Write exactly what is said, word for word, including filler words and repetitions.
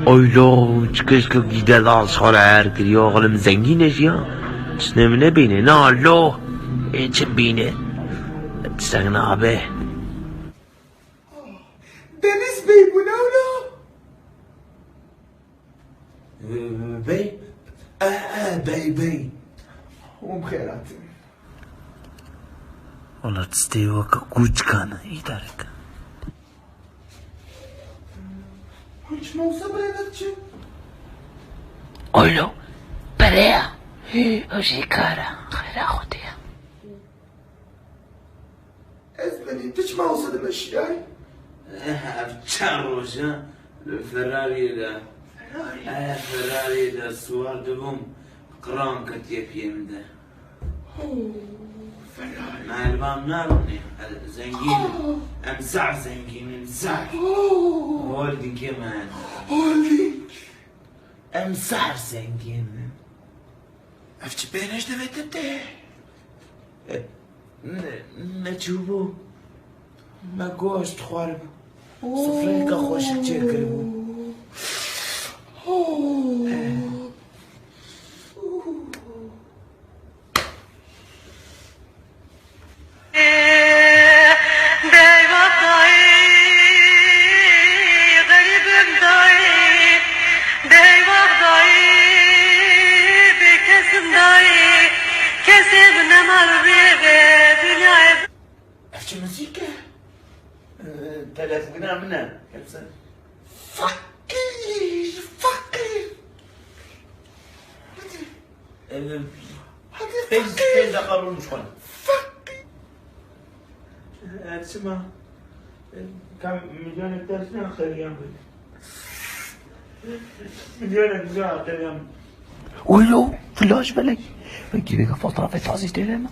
Oy lo, çi keşke gîde dal xwe re her kiriye, oxlim zengîn e jiya. Çinê min nebîne, na lo. Ê çi bîne? Tiştek nabe. Deniz Bey, bu ne ola? Bey? E, e, bey, bey. Hûn bi xêr hatin. Wala tiştê weke kûçikan îdare ke. Hiç mawsa bire ne çi? Oylo, pereya. Hê, o jî kara. Xêra Xwedê ya. Ez benî tu çima wisa dimeşiyay? Ev çar roja li Ferrariyê de. Ferrari? Eh, Ferrariyê de siwar dibûm, qran ketiye piyê min de. Oh, Ferrari. Me li van narûnê, eh, zengîn in. Oh. Em zaf zengîn in, zaf. Oh. Holdingê me hene. Holding. Em zaf zengîn in. Ev çi pênêj divê te tê? Ne, ne çûbû. Me goşt xwaribû. Sifreyeke xweşik çêkiribû. Dey bab dayî, xerîbim dayî, dey bab dayî, bêkesim dayî, kesê min nema li vê dinyayê. Ev çi muzîk e? Ee, telefona min e. Hepsi. Fakir, fakir. Hadi. Ee, hadi pênc, fakir. Pênc deqa rûn xwe. Fakir. Ee, çima? Ee, kam milyonek dersin xeriyan bî. Milyonek, milyonek xeriyan bî. Wilo, flash belek. Gideke fotoğrafê tazî têleme.